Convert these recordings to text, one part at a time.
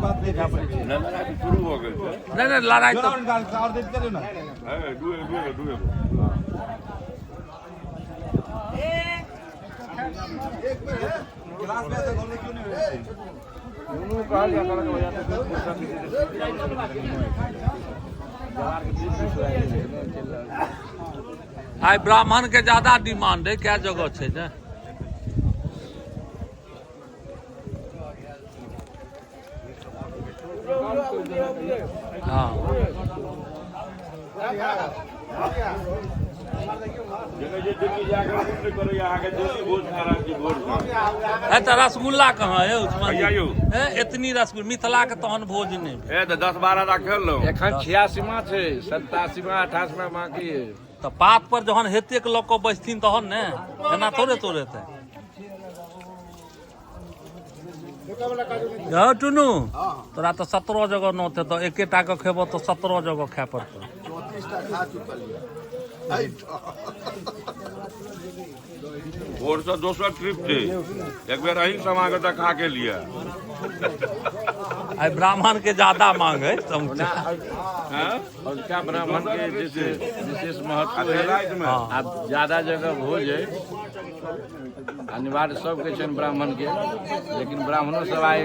बात नहीं नहि, लड़ाइ तऽ शुरू हो गेल छै। नहि नहि, लड़ाइ तऽ और देख चलो ना। है, दुए दुए दुए। क्लास में ऐसा घूमने क्यों नहीं भेजते? आइ ब्राह्मण के ज्यादा डिमांड है, क्या जगह छै ने। हाँ। देखै छियै दिल्ली जाके कुछ नहि करैया, अहाँके दिल्ली भोज खा रहल छी भोज। है तऽ रसगुल्ला कहाँ है उस्मान भैया यौ। है एतनी रसगुल्ला, मिथिला के तहन भोज नहि भेल। ए तऽ 10-12 टा खेलहुँ। एखन 86मा छै, 87मा 88मा बाकी है। तऽ पात पर जहन हेतेक लऽ कऽ बैसथिन तहन ने, एना थोड़े थोड़े हेतै। हौ टुनू, तोरा तऽ 17 जगह नोत हेतौ, एकेटा के खेबो तऽ 17 जगह खाय पड़तौ। 34 टा खा चुकल यऽ। भोरसँ दोसर ट्रिप छै, एक बेर अहीं समागत तऽ खा के लिअ। आइ ब्राह्मण के ज्यादा मांग है समझा। हँ? अजुका ब्राह्मण के जे छै विशेष आ महत्व फेर है। रातिमे आ ज्यादा जगह भोज है, अनिवार्य सबके छनि ब्राह्मण के, लेकिन ब्राह्मणो सब आइ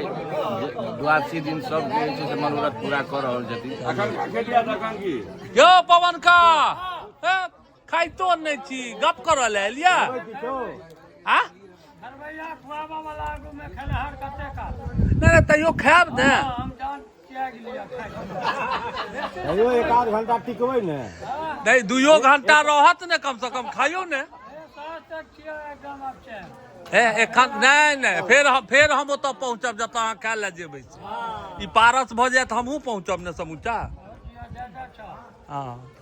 द्वादशी दिन सबके जे छै से मनोरथ पूरा कऽ रहल छथिन। अखन खेलिया तखन की? यौ पवन का खाइतो नहि छी, गप करऽ लए एलियै आ? नहि नहि, तैयो खायब ने। तैयो एक आध घंटा टिकबै ने। नहि, 2 घंटा रहत ने, कम से कम खाइयो ने। हे एखन नहि नहि, फेर हम ओतऽ पहुँचब जतऽ अहाँ खाय लए जेबै से। ई पारस भऽ जायत, हमहूँ पहुँचब ने समूचा। हँ।